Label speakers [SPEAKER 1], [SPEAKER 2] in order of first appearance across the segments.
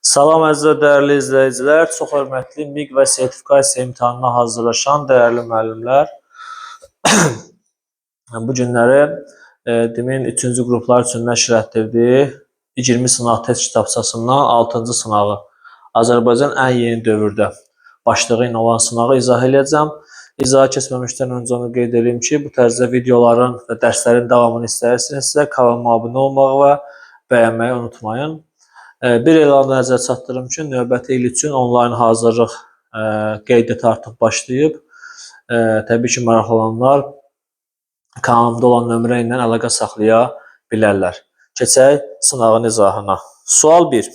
[SPEAKER 1] Salam əziz və dəyərli izləyicilər, çox hörmətli MİQ və sertifikasiya imtahanına hazırlaşan dəyərli müəllimlər. Bu günləri DİM-in 3-cü qruplar üçün nəşr etdirdiyi 20 sınaq test kitabçasından 6-cı sınağı Azərbaycan ən yeni dövrdə başlığı ilə olan sınağı izah eləyəcəm. İzaha keçməmişdən öncə onu qeyd edeyim ki, bu tərzdə videoların və dərslərin davamını istəyirsinizsə, kanalıma abunə olmağı və bəyənməyi unutmayın. Bir elan nəzərə çatdırım ki, növbəti il üçün onlayn hazırlıq qeydiyyatı artıq başlayıb. Təbii ki, maraqlı olanlar kanalımda olan nömrə ilə əlaqə saxlaya bilərlər. Keçək sınağın izahına. Sual 1.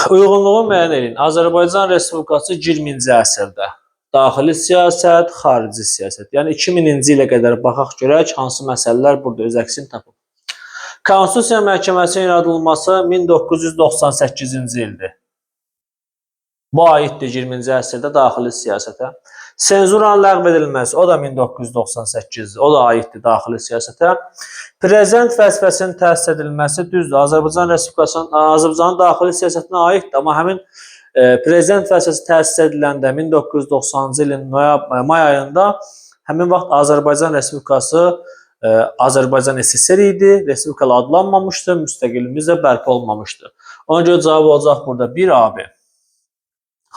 [SPEAKER 1] Uyğunluğu müəyyən edin. Azərbaycan Respublikası 20-ci əsrdə daxili siyasət, xarici siyasət. Yəni 2000-ci ilə qədər baxaq görək hansı məsələlər burada öz əksini tapıb. Konstitusiya Məhkəməsinin yaradılması 1998-ci ildir. Bu aiddir 20-ci əsrdə daxili siyasətə. Senzuranın ləğv edilməsi, o da 1998-dir. O da aiddir daxili siyasətə. Prezident vəzifəsinin təsis edilməsi düzdür. Azərbaycan Respublikasının Azərbaycanın daxili siyasətinə aiddir, amma həmin prezident vəzifəsi təsis ediləndə 1990-cı ilin may ayında həmin vaxt Azərbaycan Respublikası Azərbaycan SSR idi, respublika adlanmamışdı, müstəqilliyimiz də bərpa olunmamışdı. Ona görə cavab olacaq burada 1 AB.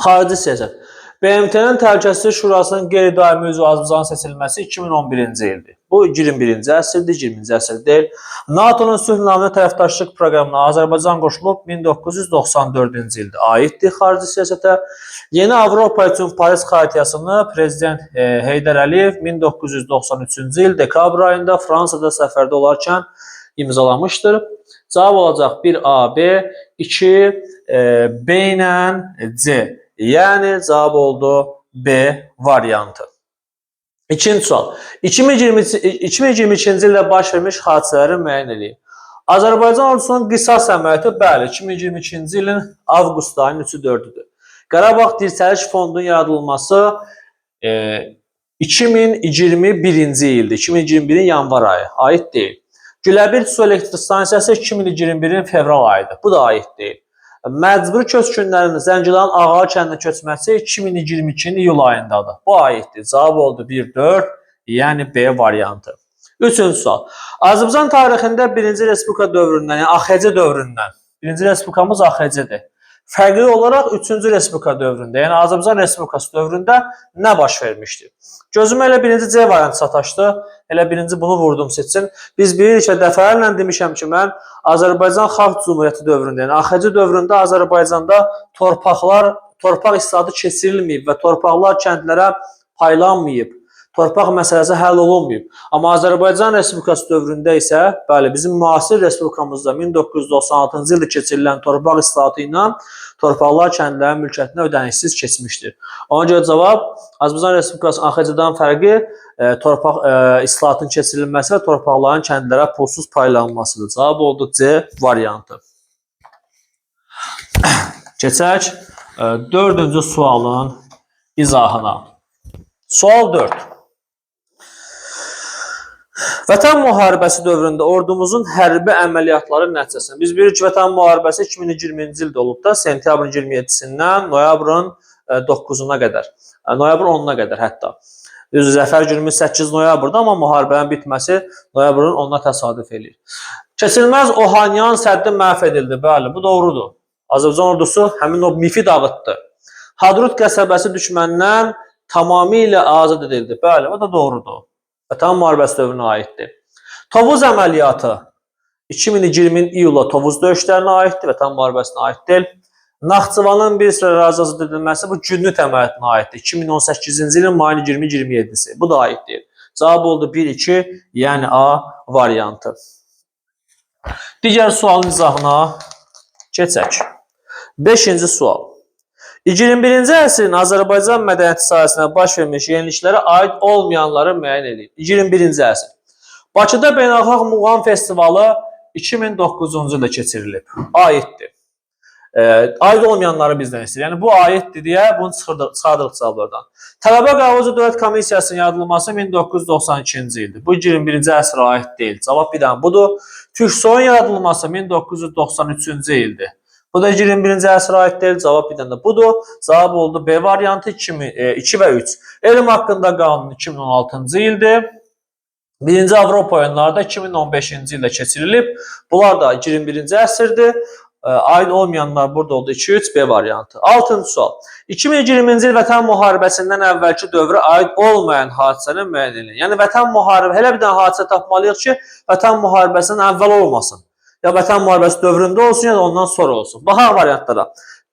[SPEAKER 1] Xarici siyasət. BMT-nin Təhlükəsizlik Şurasının qeyri-daimi üzvü Azərbaycanın seçilməsi 2011-ci ildir. Bu 21-ci əsrdir, 20-ci əsr deyil. NATO-nun sülh naminə tərəfdaşlıq proqramına Azərbaycan qoşulub 1994-cü ildə. Aiddir xarici siyasətə. Yeni Avropa üçün Paris Xartiyasını prezident Heydər Əliyev 1993-cü il dekabr ayında Fransada səfərdə olarkən imzalamışdır. Cavab olacaq 1A, B, 2, B ilə C. Yəni cavab oldu B variantı. İkinci sual. 2022-ci ildə baş vermiş hadisələri müəyyən eləyin. Azərbaycan ordusunun qisas əməliyyatı, bəli, 2022-ci ilin avqust ayının 3-ü 4-üdür. Qarabağ Dirçəliş Fondunun yaradılması 2021-ci ildir. 2021-in yanvar ayı. Aid deyil. Güləbir su elektrik stansiyası 2021-in fevral ayıdır. Bu da aid deyil. Məcburi köçkünlərin Zəngilanın Ağalı kəndinə köçməsi 2022-nin iyul ayındadır. Bu aiddir. Cavab oldu 1-4, yəni B variantı. Üçüncü sual. Azərbaycan tarixində Birinci Respublika dövründən, yəni AXC dövründən, Birinci Respublikamız AXC-dir. Fərqli olaraq Üçüncü Respublika dövründə, yəni Azərbaycan Respublikası dövründə nə baş vermişdi? Gözümə elə birinci C variantı sataşdı. Elə birinci bunu vurdum seçsin. Biz bilirik ki, dəfələrlə demişəm ki, mən Azərbaycan Xalq Cümhuriyyəti dövründə, yəni AXC dövründə Azərbaycanda torpaqlar, torpaq islahatı keçirilməyib və torpaqlar kəndlərə paylanmayıb. Torpaq məsələsi həll olunmayıb. Amma Azərbaycan Respublikası dövründə isə, bəli, bizim müasir respublikamızda 1996-cı ildə keçirilən torpaq islahatı ilə torpaqlar kəndlərin mülkiyyətinə ödənişsiz keçmişdir. Ona görə cavab Azərbaycan Respublikasının AXC-dan fərqi torpaq islahatının keçirilməsi və torpaqların kəndlərə pulsuz paylanmasıdır. Cavab oldu C variantı. Keçək dördüncü sualın izahına. Sual 4. Vətən müharibəsi dövründə ordumuzun hərbi əməliyyatları nəticəsində. Biz bilirik ki, Vətən müharibəsi 2020-ci ildə olub da, sentyabrın 27-sindən noyabrın 9-una qədər. Noyabrın 10-una qədər hətta. Düzdür, Zəfər günümüz 8 noyabrda, amma müharibənin bitməsi noyabrın 10-una təsadüf eləyir. Keçilməz Ohanyan səddi məhv edildi. Bəli, bu doğrudur. Azərbaycan ordusu həmin o mifi dağıtdı. Hadrut qəsəbəsi düşməndən tamamilə azad edildi. Bəli, o da doğrudur. Vətən müharibəsi dövrünə aiddir. Tovuz əməliyyatı 2020-nin iyula Tovuz döyüşlərinə aiddir, Vətən müharibəsinə aid deyil. Naxçıvanın bir sıra ərazi azad edilməsi bu Günnüt əməliyyatına aiddir. 2018-ci ilin mayın 20-27-si. Bu da aid deyil. Cavab oldu 1-2, yəni A variantı. Digər sualın izahına keçək. Beşinci sual. 21-ci əsrin Azərbaycan mədəniyyəti sahəsində baş vermiş yeniliklərə aid olmayanları müəyyən edin. 21-ci əsr. Bakıda Beynəlxalq Muğam Festivalı 2009-cu ildə keçirilib. Aiddir. Aid olmayanları bizdən istəyir. Yəni bu aiddir deyə bunu çıxardırıq cavablardan. Tələbə Qəbulu Dövlət Komissiyasının yaradılması 1992-ci ildir. Bu 21-ci əsrə aid deyil. Cavab bir dənə budur. Türksoyun yaradılması 1993-cü ildir. Bu da 21-ci əsrə aid deyil. Cavab bir dənə də budur. Cavab oldu B variantı 2 və 3. Elm haqqında qanun 2016-cı ildir. Birinci Avropa oyunları da 2015-ci ildə keçirilib. Bunlar da 21-ci əsrdir. Aid olmayanlar burada oldu 2-3 B variantı. 6-cı sual. 2020-ci il Vətən müharibəsindən əvvəlki dövrə aid olmayan hadisəni müəyyən edin. Yəni Vətən müharibə elə bir dənə hadisə tapmalıyıq ki, Vətən müharibəsindən əvvəl olmasın. Ya Vətən müharibəsi dövründə olsun, ya da ondan sonra olsun. Baxaq variantlara.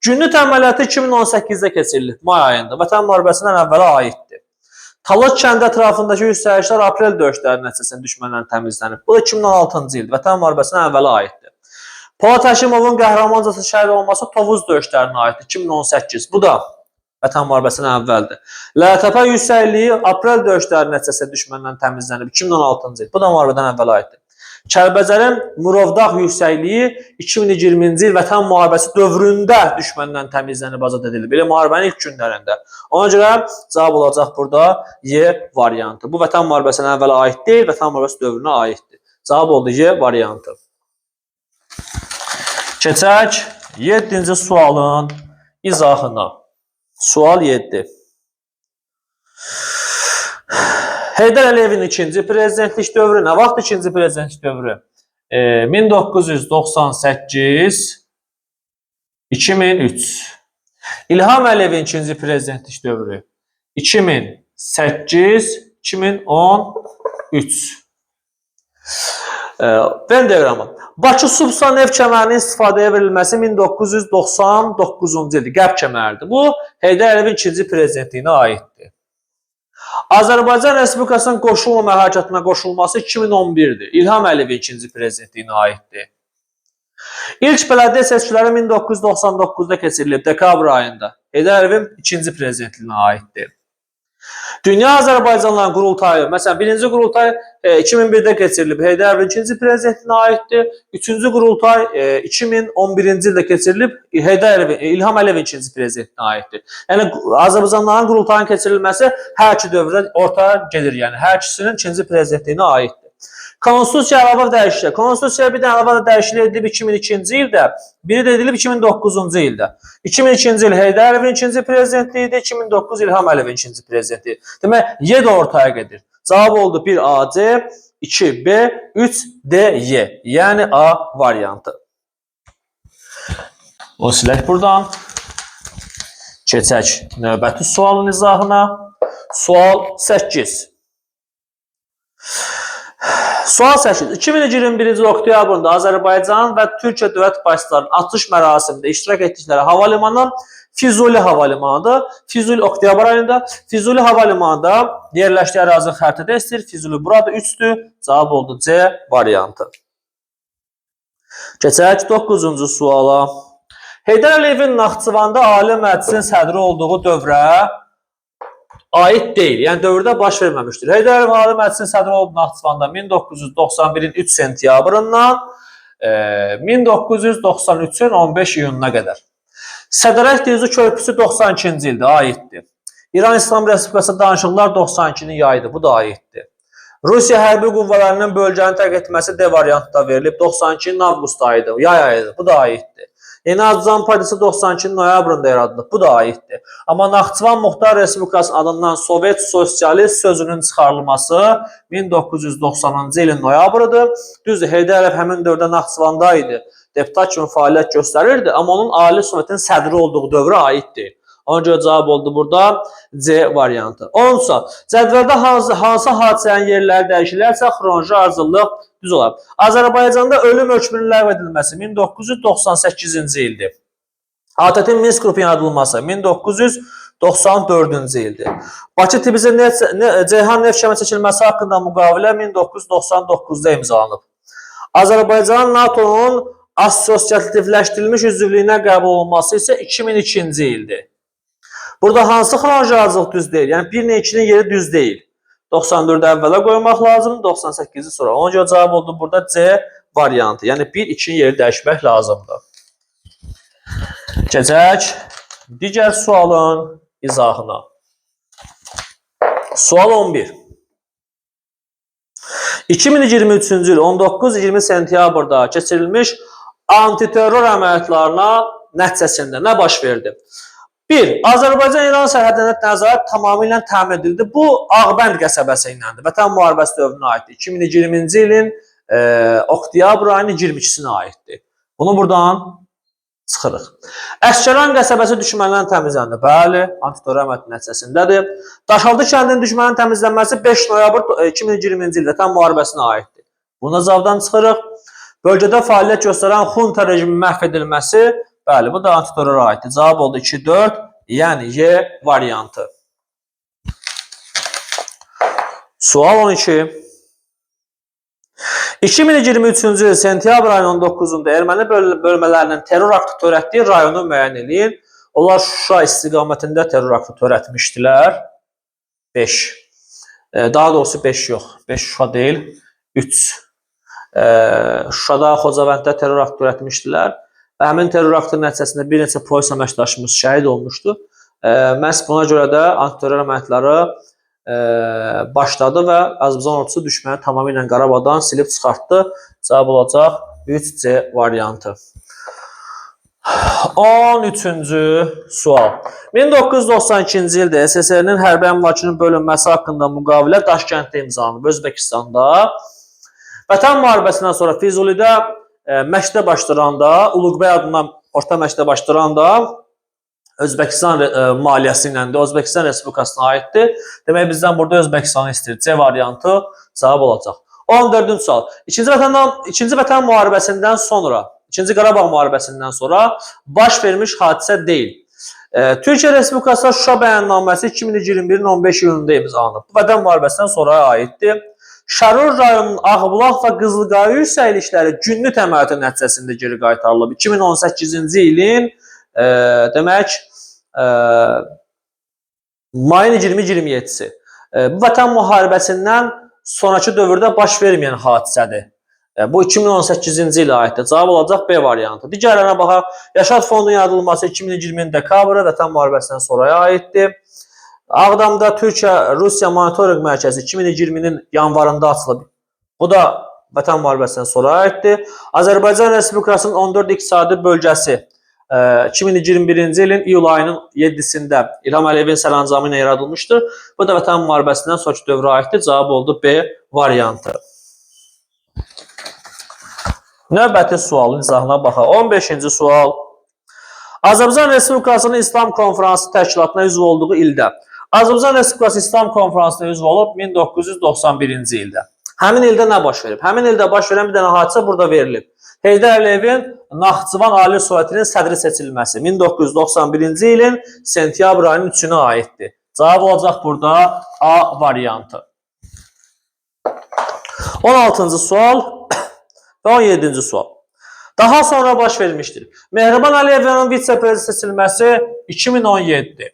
[SPEAKER 1] Günnüt əməliyyatı 2018-də keçirilib, may ayında. Vətən müharibəsindən əvvələ aiddir. Talış kəndi ətrafındakı yüksəlişlər aprel döyüşləri nəticəsində düşməndən təmizlənib. Bu da 2016-cı ildir. Vətən müharibəsindən əvvələ aiddir. Polad Həşimovun qəhrəmancasına şəhid olması Tovuz döyüşlərinə aiddir. 2018. Bu da Vətən müharibəsindən əvvəldir. Lələtəpə yüksəkliyi aprel döyüşləri nəticəsində düşməndən təmizlənib. 2016-cı il. Bu da müharibədən əvvələ aiddir. Kəlbəcərin Murovdağ yüksəkliyi 2020-ci il Vətən müharibəsi dövründə düşməndən təmizlənib azad edilib. Elə müharibənin ilk günlərində. Ona görə cavab olacaq burada Y variantı. Bu Vətən müharibəsindən əvvələ aid deyil, Vətən müharibəsi dövrünə aiddir. Cavab oldu Y variantı. Keçək 7-ci sualın izahına. Sual 7. Heydər Əliyevin ikinci prezidentlik dövrü. Nə vaxt ikinci prezidentlik dövrü? 1998 2003. İlham Əliyevin ikinci prezidentlik dövrü 2008 2013. Venn diaqramı. Bakı-Supsa neft kəmərinin istifadəyə verilməsi 1999-cu ildir. Qərb kəməridir. Bu Heydər Əliyevin ikinci prezidentliyinə aiddir. Azərbaycan Respublikasının qoşulmama hərəkatına qoşulması 2011-dir. İlham Əliyevin ikinci prezidentliyinə aiddir. İlk bələdiyyə seçkiləri 1999-da keçirilib, dekabr ayında. Heydər Əliyevin ikinci prezidentliyinə aiddir. Dünya Azərbaycanlıların qurultayı, məsələn, birinci qurultay 2001-də keçirilib, Heydər Əliyevin ikinci prezidentliyinə aiddir. Üçüncü qurultay 2011-ci ildə keçirilib, Heydər Əliyevin, İlham Əliyevin ikinci prezidentliyinə aiddir. Yəni Azərbaycanlıların qurultayının keçirilməsi hər iki dövrdə ortaya gedir, yəni hər ikisinin ikinci prezidentliyinə aiddir. Konstitusiya əlavə dəyişikliyi. Konstitusiya bir dənə əlavə dəyişikliyi edilib 2002-ci ildə, biri də edilib 2009-cu ildə. 2002-ci il Heydər Əliyevin ikinci prezidentliyi idi, 2009 İlham Əliyevin ikinci prezidentliyi. Demək, Y də ortaya gedir. Cavab oldu 1AC, 2B, 3DY. Yəni A variantı. O silək buradan. Keçək növbəti sualın izahına. Sual 8. Sual 8. 2021-ci il oktyabrında Azərbaycan və Türkiyə dövlət başçılarının atış mərasimində iştirak etdikləri havalimanı Füzuli havalimanıdır. Füzuli oktyabr ayında Füzuli havalimanında yerləşdiyi ərazi xəritədə istəyir. Füzuli burada 3-dür. Cavab oldu C variantı. Keçək 9-cu suala. Heydər Əliyevin Naxçıvanda Ali Məclisin sədri olduğu dövrə aid deyil. Yəni dövrdə baş verməmişdir. Heydər Əliyev Ali Məclisin sədri oldu Naxçıvanda 1991-in 3 sentyabrından 1993-ün 15 iyununa qədər. Sədərək Dirzu körpüsü 92-ci ildə aiddir. İran İslam Respublikası danışıqlar 92-nin yayıdır. Bu da aiddir. Rusiya hərbi qüvvələrinin bölgəni tərk etməsi D variantda verilib. 92-nin avqust ayıdır, yay ayıdır. Bu da aiddir. Yeni Azərbaycan Partisi 92-nin noyabrında yaradılıb. Bu da aiddir. Amma Naxçıvan Muxtar Respublikasının adından Sovet Sosialist sözünün çıxarılması 1990-cı ilin noyabrıdır. Düzdür, Heydər Əliyev həmin dövrdə Naxçıvanda idi. Deputat kimi fəaliyyət göstərirdi, amma onun Ali Sovetin sədri olduğu dövrə aid deyil. Ona görə cavab oldu burada C variantı. Onsa, cədvəldə hansı hadisənin yerləri dəyişilərsə, xronoloji ardıcıllıq düz olar. Azərbaycanda ölüm hökmünün ləğv edilməsi 1998-ci ildir. ATƏT-in Minsk qrupu yaradılması 1994-cü ildir. Bakı-Tbilisi Ceyhan neft kəməri çəkilməsi haqqında müqavilə 1999-da imzalanıb. Azərbaycanın NATO-nun assosiativləşdirilmiş üzvlüyünə qəbul olunması isə 2002-ci ildir. Burada hansı xronoloji ardıcıllıq düz deyil? Yəni 1 ilə 2-nin yeri düz deyil. 94-ü əvvələ qoymaq lazımdır, 98-i sonra. Ona görə cavab oldu burada C variantı. Yəni 1-2-nin yeri dəyişmək lazımdır. Keçək digər sualın izahına. Sual 11. 2023-cü il 19-20 sentyabrda keçirilmiş antiterror əməliyyatlarına nəticəsində nə baş verdi? 1. Azərbaycan-İran sərhədində nəzarət tamamilə təmin edildi. Bu Ağbənd qəsəbəsi iləndir. Vətən müharibəsi dövrünə aiddir. 2020-ci ilin oktyabr ayının 22-sinə aiddir. Bunu buradan çıxırıq. Əsgəran qəsəbəsi düşməndən təmizləndi. Bəli, antiterror əməliyyatı nəticəsindədir. Daşaltı kəndinin düşmənin təmizlənməsi 5 noyabr 2020-ci il Vətən müharibəsinə aiddir. Buna cavabdan çıxırıq. Bölgədə fəaliyyət göstərən xunta rejimi məhv edilməsi, bəli, bu da antiterrora aiddir. Cavab oldu 2-4, yəni Y variantı. Sual 12. 2023-cü il sentyabr ayının 19-da erməni bölmələrinin terror aktı törətdiyi rayonu müəyyən eləyin. Onlar Şuşa istiqamətində terror aktı törətmişdilər. 5. Daha doğrusu 5 yox. 5 Şuşa deyil, 3. Şuşada, Xocavənddə terror aktı törətmişdilər. Və həmin terror aktı nəticəsində bir neçə polis əməkdaşımız şəhid olmuşdu. Məhz buna görə də antiterror əməliyyatları başladı və Azərbaycan ordusu düşməni tamamilə Qarabağdan silib çıxartdı. Cavab olacaq 3C variantı. 13-cü sual. 1992-ci ildə SSR-nin hərbi əmlakının bölünməsi haqqında müqavilə Daşkənddə imzalanıb, Özbəkistanda. Vətən müharibəsindən sonra Füzulidə məktəb açdıranda, Uluqbəy adından orta məktəb açdıranda Özbəkistan maliyyəsi iləndir, Özbəkistan Respublikasına aiddir. Demək, bizdən burada Özbəkistanı istəyir. C variantı cavab olacaq. 14-cü sual. İkinci Vətən müharibəsindən sonra, İkinci Qarabağ müharibəsindən sonra baş vermiş hadisə deyil. Türkiyə Respublikası Şuşa bəyannaməsi 2021-in 15 iyununda imzalanıb. Bu Vətən müharibəsindən sonra aiddir. Şərur rayonunun Ağbulaq və Qızılqaya yüksəlikləri günlük əməliyyatı nəticəsində geri qaytarılıb. 2018-ci ilin demək, mayın 20-27-si. Bu Vətən müharibəsindən sonrakı dövrdə baş verməyən hadisədir. Bu 2018-ci ilə aiddir. Cavab olacaq B variantı. Digərlərinə baxaq. Yaşad fondunun yaradılması 2020-ci dekabrı Vətən müharibəsindən sonraya aiddir. Ağdamda Türkiyə-Rusiya Monitorinq Mərkəzi 2020-nin yanvarında açılıb. Bu da Vətən müharibəsindən sonra aiddir. Azərbaycan Respublikasının 14 iqtisadi bölgəsi 2021-ci ilin iyul ayının 7-sində İlham Əliyevin sərəncamı ilə yaradılmışdır. Bu da Vətən müharibəsindən sonraki dövrə aiddir. Cavab oldu B variantı. Növbəti sualın izahına baxaq. 15-ci sual. Azərbaycan Respublikasının İslam Konfransı təşkilatına üzv olduğu ildə. Azərbaycan Respublikası İslam Konfransına üzv olub 1991-ci ildə. Həmin ildə nə baş verib? Həmin ildə baş verən bir dənə hadisə burada verilib. Heydər Əliyevin Naxçıvan Ali Sovetinin sədri seçilməsi 1991-ci ilin sentyabr ayının 3-ünə aiddir. Cavab olacaq burada A variantı. 16-cı sual və 17-ci sual. Daha sonra baş vermişdir. Mehriban Əliyevin vitse-prezident seçilməsi 2017.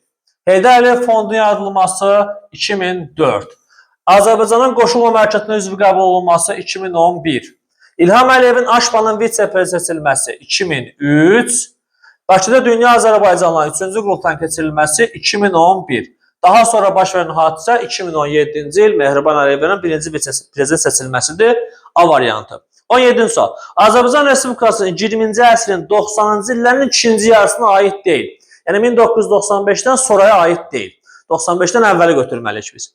[SPEAKER 1] Heydər Əliyev fondunun yaradılması 2004. Azərbaycanın qoşulma hərəkatına üzv qəbul olunması 2011. İlham Əliyevin AŞPA-nın vitse-prezident seçilməsi 2003. Bakıda Dünya Azərbaycanların 3-cü qurultayının keçirilməsi 2011. Daha sonra baş verən hadisə 2017-ci il Mehriban Əliyevin birinci vitse-prezident seçilməsidir. A variantı. 17-ci sual. Azərbaycan Respublikasının 20-ci əsrin 90-cı illərinin ikinci yarısına aid deyil. Yəni 1995-dən sonraya aid deyil. 95-dən əvvəli götürməliyik biz.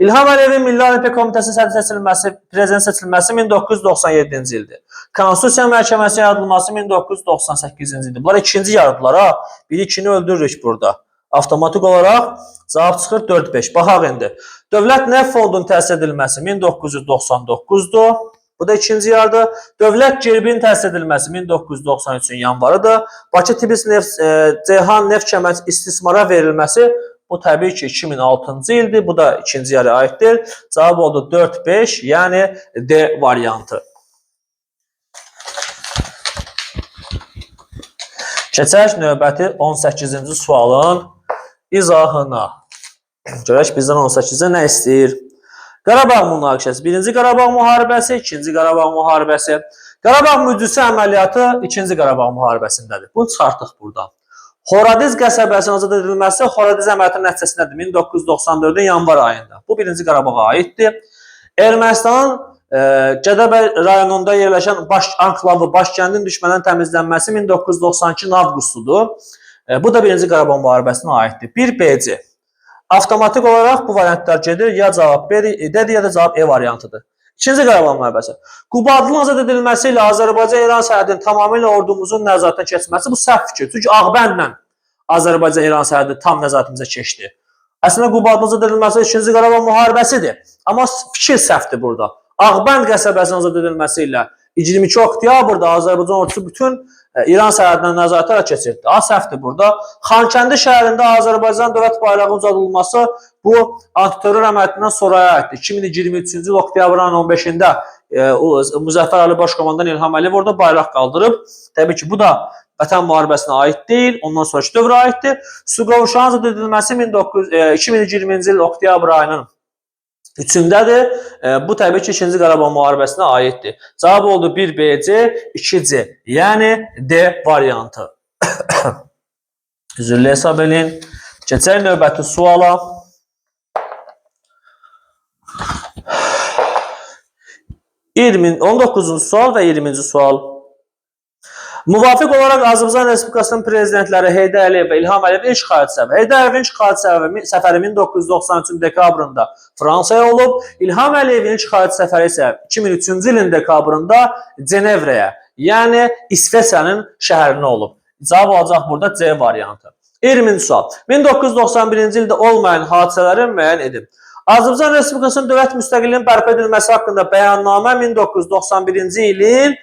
[SPEAKER 1] İlham Əliyevin Milli Olimpiya Komitəsinin sədri seçilməsi, prezident seçilməsi 1997-ci ildir. Konstitusiya Məhkəməsinin yaradılması 1998-ci ildir. Bunlar ikinci yarıdılar ha. 1-2-ni öldürürük burada. Avtomatik olaraq cavab çıxır 4-5. Baxaq indi. Dövlət Neft Fondunun təsis edilməsi 1999-dur. Bu da ikinci yarıdır. Dövlət gerbinin təsis edilməsi 1993-ün yanvarıdır. Bakı Tbilisi Neft, Ceyhan Neft Kəməsi istismara verilməsi bu təbii ki 2006-cı ildir. Bu da ikinci yarıya aiddir. Cavab oldu 4-5, yəni D variantı. Keçək növbəti 18-ci sualın izahına. Görək bizdən 18-də nə istəyir? Qarabağ münaqişəsi, 1-ci Qarabağ müharibəsi, 2-ci Qarabağ müharibəsi. Qarabağ mücrüsü əməliyyatı 2-ci Qarabağ müharibəsindədir. Bunu çıxartdıq buradan. Horadiz qəsəbəsinin azad edilməsi Horadiz əməliyyatının nəticəsindədir 1994-ün yanvar ayında. Bu Birinci Qarabağa aiddir. Ermənistanın Gədəbəy rayonunda yerləşən baş anklavı Başkəndin düşməndən təmizlənməsi 1992-ci avqustudur. Bu da Birinci Qarabağ müharibəsinə aiddir. 1BC. Avtomatik olaraq bu variantlar gedir. Ya cavab B-dir, ya da cavab E variantıdır. İkinci Qarabağ müharibəsi. Qubadlının azad edilməsi ilə Azərbaycan-İran sərhədinin tamamilə ordumuzun nəzarətinə keçməsi bu səhv fikir. Çünki Ağbəndlə Azərbaycan-İran sərhədi tam nəzarətimizə keçdi. Əslində Qubadlının azad edilməsi İkinci Qarabağ müharibəsidir. Amma fikir səhvdir burada. Ağbənd qəsəbəsinin azad edilməsi ilə 22 oktyabrda Azərbaycan ordusu bütün İran sərhədindən nəzarətə keçirdi. A səhvdir burada. Xankəndi şəhərində Azərbaycan dövlət bayrağının uzadılması bu antiterror əməliyyatından sonraya aiddir. 2023-cü il oktyabrın 15-də Müzəffər Ali Başkomandan İlham Əliyev orada bayraq qaldırıb. Təbii ki, bu da Vətən müharibəsinə aid deyil, ondan sonraki dövrə aiddir. Suqovuşanın azad edilməsi 2020-ci il oktyabr ayının 3-ündədir. Bu təbii ki, İkinci Qarabağ müharibəsinə aiddir. Cavab oldu 1BC, 2C, yəni D variantı. Üzrli hesab eləyin. Keçək növbəti suala. 19-cu sual və 20-ci sual. Müvafiq olaraq Azərbaycan Respublikasının prezidentləri Heydər Əliyev və İlham Əliyev ilk xarici səfəri. Heydər Əliyevin ilk xarici səfəri 1993-cü dekabrında Fransaya olub. İlham Əliyevin ilk xarici səfəri isə 2003-cü ilin dekabrında Cenevrəyə, yəni İsveçrənin şəhərinə olub. Cavab olacaq burada C variantı. 20-ci sual. 1991-ci ildə olmayan hadisələri müəyyən edin. Azərbaycan Respublikasının dövlət müstəqilliyinin bərpa edilməsi haqqında bəyannamə 1991-ci ilin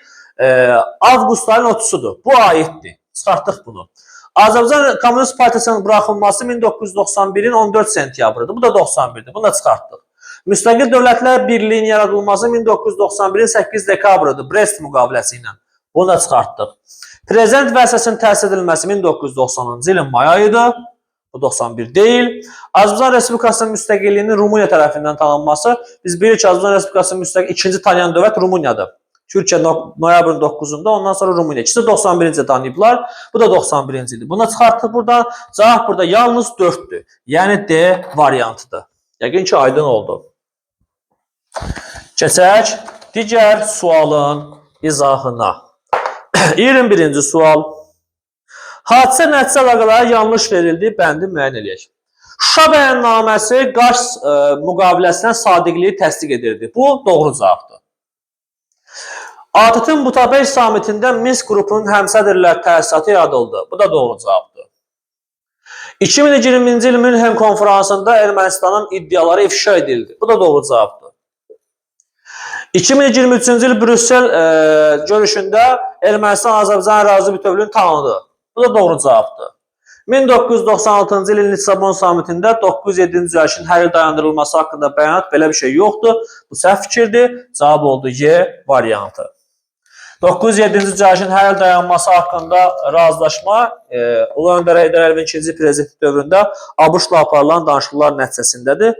[SPEAKER 1] avqust ayının 30-udur. Bu aiddir. Çıxartdıq bunu. Azərbaycan Komünist Partiyasının buraxılması 1991-in 14 sentyabrıdır. Bu da 91-dir. Bunu da çıxartdıq. Müstəqil Dövlətlər Birliyinin yaradılması 1991-in 8 dekabrıdır. Brest müqaviləsi ilə. Bunu da çıxartdıq. Prezident vəzifəsinin təsis edilməsi 1990-cı ilin may ayıdır. Bu 91 deyil. Azərbaycan Respublikasının müstəqilliyinin Rumıniya tərəfindən tanınması. Biz bilirik ki, Azərbaycan Respublikasının müstəqil ikinci tanıyan dövlət Rumıniyadır. Türkiyə noyabrın 9-unda, ondan sonra Rumıniya. İkisi də 91-ci tanıyıblar. Bu da 91-ci ildir. Bunu da çıxartdıq buradan. Cavab burada yalnız 4-dür. Yəni D variantıdır. Yəqin ki, aydın oldu. Keçək digər sualın izahına. 21-ci sual. Hadisə nəticə əlaqələri yanlış verildi, bəndi müəyyən eləyək. Şuşa bəyannaməsi Qars müqaviləsinə sadiqliyi təsdiq edirdi. Bu doğru cavabdır. ATƏT-in Budapest samitində Minsk qrupunun həmsədrlər təsisatı yaradıldı. Bu da doğru cavabdır. 2020-ci il Münhen konfransında Ermənistanın iddiaları ifşa edildi. Bu da doğru cavabdır. 2023-cü il Brüssel görüşündə Ermənistan Azərbaycan ərazi bütövlüyünü tanıdı. Bu da doğru cavabdır. 1996-cı ilin Lissabon samitində 907-ci düzəlişin hər il dayandırılması haqqında bəyanat belə bir şey yoxdur. Bu səhv fikirdir. Cavab oldu Y variantı. 907-ci düzəlişin hər il dayanması haqqında razılaşma Ulu Öndər Heydər Əliyevin ikinci prezident dövründə ABŞ-la aparılan danışıqlar nəticəsindədir.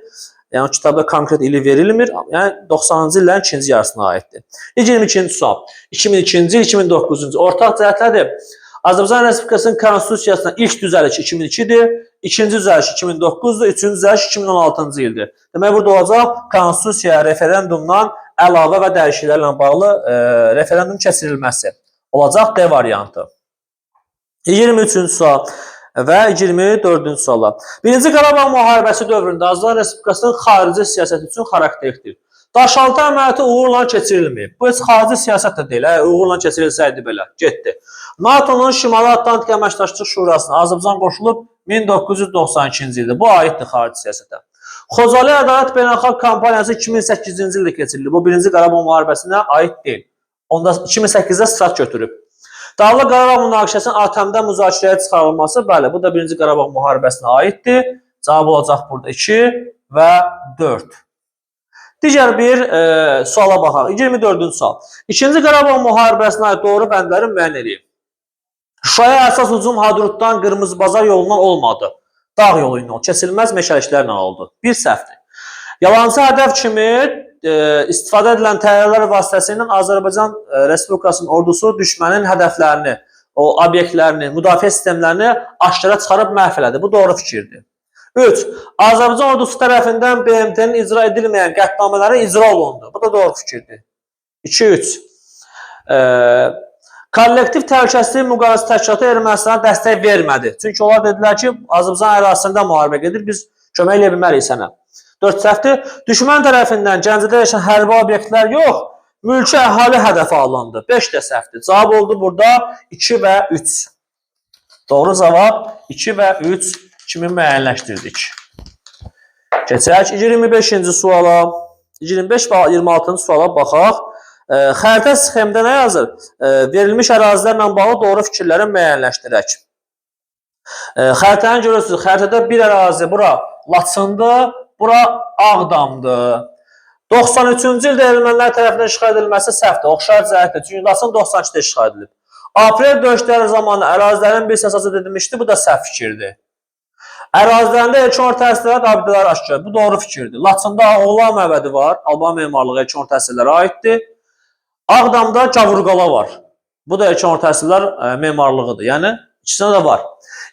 [SPEAKER 1] Yəni kitabda konkret ili verilmir. Yəni 90-cı illərin ikinci yarısına aiddir. 22-ci sual. 2002-ci il, 2009-cu. Ortaq cəhət nədir? Azərbaycan Respublikasının konstitusiyasına ilk düzəliş 2002-dir, ikinci düzəliş 2009-dur, üçüncü düzəliş 2016-cı ildir. Demək burada olacaq konstitusiyaya referendumdan əlavə və dəyişikliklərlə bağlı referendum keçirilməsi. Olacaq D variantı. 23-cü sual və 24-cü suallar. Birinci Qarabağ müharibəsi dövründə Azərbaycan Respublikasının xarici siyasəti üçün xarakterikdir. Daşaltı əməliyyatı uğurla keçirilməyib. Bu heç xarici siyasət də deyil. Əgər uğurla keçirilsəydi belə, getdi. NATO-nun Şimali Atlantik Əməkdaşlıq Şurasına Azərbaycan qoşulub 1992-ci ildə. Bu aiddir xarici siyasətə. Xocalı Ədalət Beynəlxalq kampaniyası 2008-ci ildə keçirildi. Bu Birinci Qarabağ müharibəsinə aid deyil. Onda 2008-də start götürüb. Dağlıq Qarabağ münaqişəsinin ATƏM-də müzakirəyə çıxarılması, bəli, bu da Birinci Qarabağ müharibəsinə aiddir. Cavab olacaq burada 2 və 4. Digər bir suala baxaq. 24-cü sual. İkinci Qarabağ müharibəsinə aid doğru bəndləri müəyyən edeyim. Şuşaya əsas hücum Hadrutdan Qırmızı Bazar yolundan olmadı. Dağ yolu ilə oldu. Kəsilməz meşəliklərlə oldu. Bir səhvdir. Yalancı hədəf kimi istifadə edilən təyyarələr vasitəsilə Azərbaycan Respublikasının ordusu düşmənin hədəflərini, o obyektlərini, müdafiə sistemlərini aşkara çıxarıb məhv elədi. Bu doğru fikirdir. 3. Azərbaycan ordusu tərəfindən BMT-nin icra edilməyən qətnamələri icra olundu. Bu da doğru fikirdir. 2-3. Kollektiv Təhlükəsizlik Müqaviləsi Təşkilatı Ermənistana dəstək vermədi. Çünki onlar dedilər ki, Azərbaycan ərazisində müharibə gedir, biz kömək eləyə bilmərik sənə. 4 səhvdir. Düşmən tərəfindən Gəncədə yerləşən hərbi obyektlər yox, mülki əhali hədəfə alındı. 5 də səhvdir. Cavab oldu burada 2 və 3. Doğru cavab 2 və 3 kimi müəyyənləşdirdik. Keçək 25-ci suala. 25 və 26-cı suala baxaq. Xəritə sxemdə nə yazır? Verilmiş ərazilərlə bağlı doğru fikirləri müəyyənləşdirək. Xəritəni görürsünüz. Xəritədə bir ərazi bura Laçındır, bura Ağdamdır. 93-cü ildə ermənilər tərəfindən işğal edilməsi səhvdir, oxşar cəhətdir. Çünki Laçın 92-də işğal edilib. Aprel döyüşləri zamanı ərazilərin bir hissəsi azad edilmişdi. Bu da səhv fikirdir. Ərazilərində erkən orta əsrlərə abidələr aşkar. Bu doğru fikirdir. Laçında Oğlan məbədi var. Alban memarlığı erkən orta əsrlərə aiddir. Ağdamda Gavurqala var. Bu da erkən orta əsrlər memarlığıdır. Yəni ikisində də var.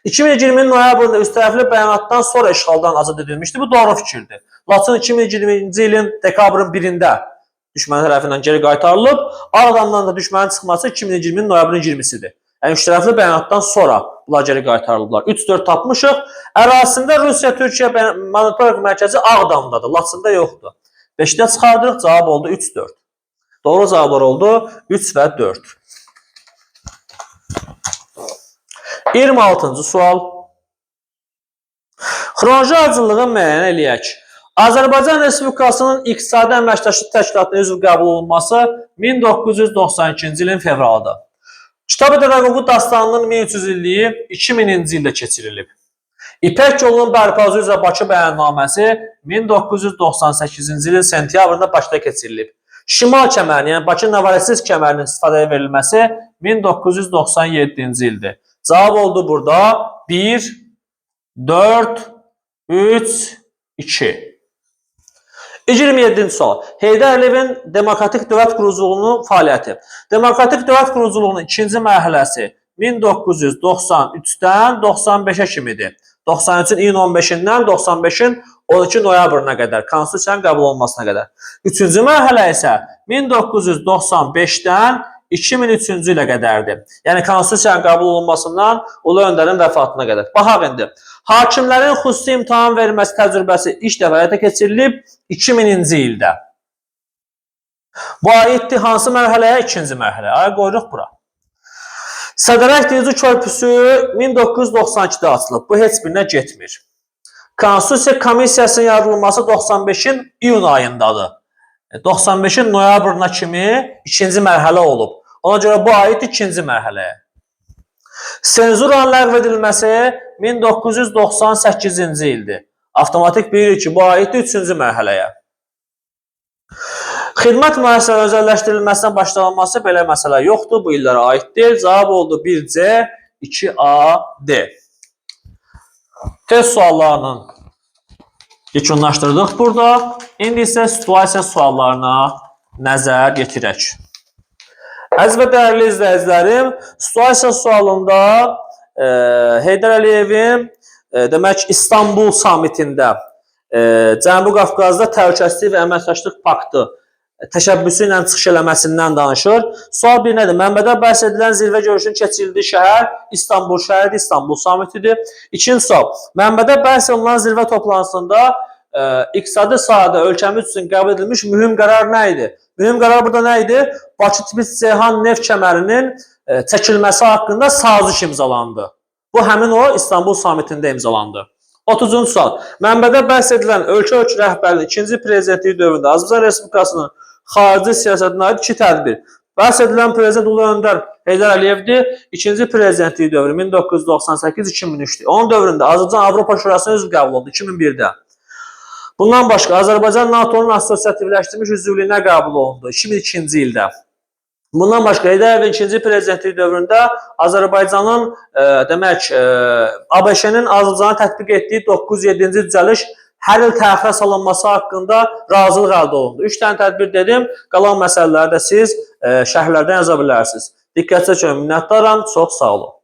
[SPEAKER 1] 2020-ci noyabrında üstərəfli bəyanatdan sonra işğaldan azad edilmişdi. Bu doğru fikirdir. Laçın 2020-ci ilin dekabrın 1-də düşmən tərəfindən geri qaytarılıb. Ağdamdan da düşmənin çıxması 2020-ci noyabrın 20-sidir. Yəni üçtərəfli bəyanatdan sonra bunlar geri qaytarılıblar. 3-4 tapmışıq. Ərazisində Rusiya-Türkiyə monitorinq mərkəzi Ağdamdadır, Laçında yoxdur. 5-də çıxardırıq, cavab oldu 3-4. Doğru cavablar oldu 3 və 4. 26-cı sual. Xronoloji ardıcıllığı müəyyən eləyək. Azərbaycan Respublikasının İqtisadi Əməkdaşlıq Təşkilatına üzv qəbul olunması 1992-ci ilin fevralında. Kitab-ı Dədə Qorqud dastanının 1300 illiyi 2000-ci ildə keçirilib. İpək yolunun bərpası üzrə Bakı bəyannaməsi 1998-ci ilin sentyabrında Bakıda keçirilib. Şimal kəmərinin, yəni Bakı-Novorossiysk kəmərinin istifadəyə verilməsi 1997-ci ildir. Cavab oldu burada 1, 4, 3, 2. 27-ci sual. Heydər Əliyevin demokratik dövlət quruculuğunun fəaliyyəti. Demokratik dövlət quruculuğunun ikinci mərhələsi 1993-dən 95-ə kimidir. 93-ün iyun 15-dən 95-in 12 noyabrına qədər, konstitusiyanın qəbul olunmasına qədər. Üçüncü mərhələ isə 1995-dən 2003-cü ilə qədərdir. Yəni konstitusiyanın qəbul olunmasından Ulu Öndərin vəfatına qədər. Baxaq indi. Hakimlərin xüsusi imtahan verməsi təcrübəsi ilk dəfə həyata keçirilib 2000-ci ildə. Bu aiddir hansı mərhələyə? İkinci mərhələyə. Ay qoyuruq bura. Sədərək Dilici körpüsü 1992-də açılıb. Bu heç birinə getmir. Konstitusiya komissiyasının yaradılması 95-in iyun ayındadır. 95-in noyabrına kimi ikinci mərhələ olub. Ona görə bu aiddir ikinci mərhələyə. Senzuranın ləğv edilməsi 1998-ci ildir. Avtomatik bilirik ki, bu aiddir üçüncü mərhələyə. Xidmət müəssisələrinin özəlləşdirilməsinə başlanılması belə məsələ yoxdur. Bu illərə aid deyil. Cavab oldu 1C, 2A, D. Test suallarının yekunlaşdırdıq burada. İndi isə situasiya suallarına nəzər yetirək. Əziz və dəyərli izləyicilərim, situasiya sualında Heydər Əliyevin demək İstanbul samitində Cənubi Qafqazda Təhlükəsizlik və Əməkdaşlıq Paktı təşəbbüsü ilə çıxış eləməsindən danışır. Sual bir nədir? Mənbədə bəhs edilən zirvə görüşünün keçirildiyi şəhər İstanbul şəhəridir, İstanbul samitidir. İkinci sual. Mənbədə bəhs olunan zirvə toplantısında iqtisadi sahədə ölkəmiz üçün qəbul edilmiş mühüm qərar nə idi? Mühüm qərar burada nə idi? Bakı-Tiflis-Ceyhan neft kəmərinin çəkilməsi haqqında saziş imzalandı. Bu həmin o İstanbul samitində imzalandı. 30-cu sual. Mənbədə bəhs edilən ölkə rəhbərinin ikinci prezidentliyi dövründə Azərbaycan Respublikasının xarici siyasətinə aid iki tədbir. Bəhs edilən prezident Ulu Öndər Heydər Əliyevdir. İkinci prezidentliyi dövrü 1998-2003-dür. Onun dövründə Azərbaycan Avropa Şurasına üzv qəbul olundu 2001-də. Bundan başqa Azərbaycan NATO-nun assosiativləşdirilmiş üzvlüyünə qəbul olundu 2002-ci ildə. Bundan başqa Heydər Əliyevin ikinci prezidentliyi dövründə Azərbaycanın ABŞ-nin Azərbaycana tətbiq etdiyi 907-ci düzəliş hər il təxirə salınması haqqında razılıq əldə olundu. 3 dənə tədbir dedim, qalan məsələləri də siz şərhlərdən yaza bilərsiniz. Diqqətinizə görə minnətdaram. Çox sağ olun.